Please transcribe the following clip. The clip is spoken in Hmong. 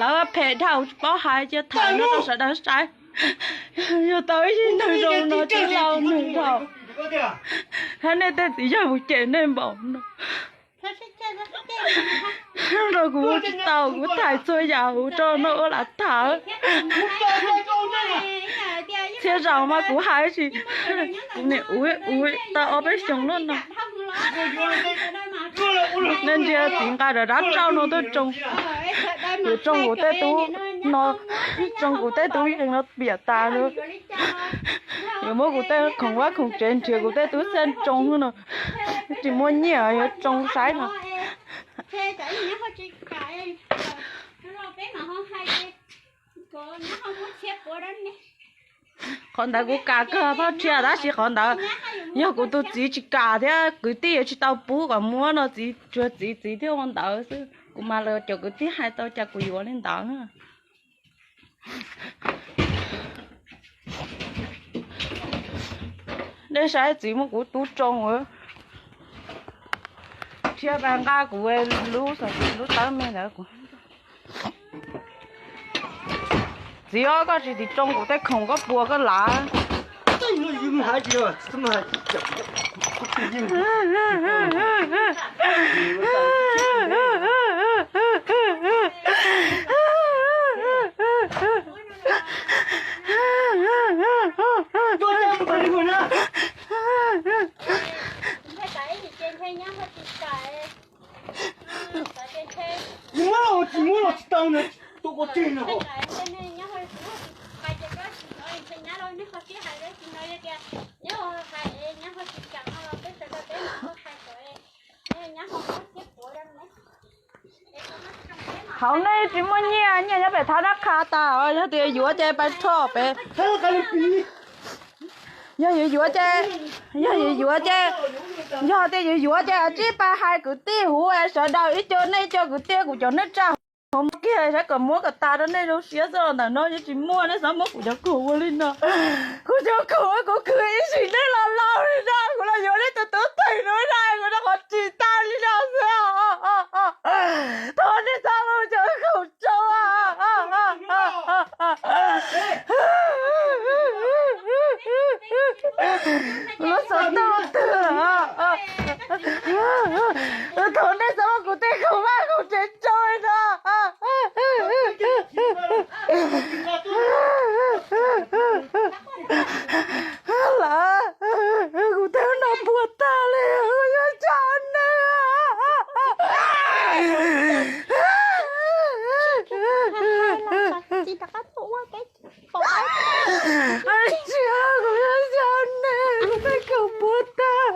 Lawv phem dhau tsis paub hais cia tham no rau sawv daws saib. Yog tau ib zig neeg zoo no tsis laus neeg dhau. Hab nej tej txiv yawg mus cem nej npaum no. Rau kuv ua tsis tau, kuv thaij txhua yam huv rau no ua lam tham. Txhia zaus mas kuv hais tsis, kuv niam ua tau ob peb xyoos lawm no. Nej ntsia txiv nqa rov rab tsauj no tuaj tsoo, yuav tsoo kuv tej tub no, tsoo kuv tej tub yees no piam tas lawm. Yuav muab kuv tej khoom vaj khoom tsev nrhiav kuv tej tub xyaj tsoo no, tsis muaj nyiaj yuav tsoo saib no. Qhov ntawd kuv kam kawg Phauj Tshiab, tab sis qhov ntawd yog kuv tus txiv tsis kam thiab kwv tij yuav tsis tau pub kom muab no, txiv tsuas txiv txiv thiaj ua ntawd xwb. Kuv mas los cov kwv tij hais tau cas kuv yuav li ntawd na. Nej saib txiv muab kuv tub tsoo, Tshiab nqa kuv lub, lub tawb me ntawd kuv. Txiv os, koj tsis tim tsoo kuv tej khoom koj puas koj lav. Muab los tsis muab los tsis tau na, tua koj tseg no. Hauv nej tsis muaj nyiaj, nyiaj nyob pem thab nab qha tas, yog tias yuav ces pais rho pem. Yog yuav yuav ces, yog yuav yuav ces, yog tias yuav yuav ces tsib pais hais kwv tij huv sawv daws ib co, nej ib co kwv tij kuv cov neej tsa huv kiag saib kom muab kom tas rau nej zoo siab xwb. Ntawm no yeej tsis muaj, nej xav muab kuv cov khoom ua li no. Kuv cov khoom kuv khwv ib sim neej los laus li no, kuv los yuav nej tus tub twg no na, kuv rau qhov tsis tau li no xwb. Thov nej txhob muab cov khoom tsoo. Lub xov tooj twg? Thov nej txhob muab kuv tej khoom vaj khoom tsev tsoo li no. Lawv, kuv tej no puas tag li, kuv yuav ua cas ne. Tsis, kuv yuav ua cas ne, kuv tej khoom puas tag.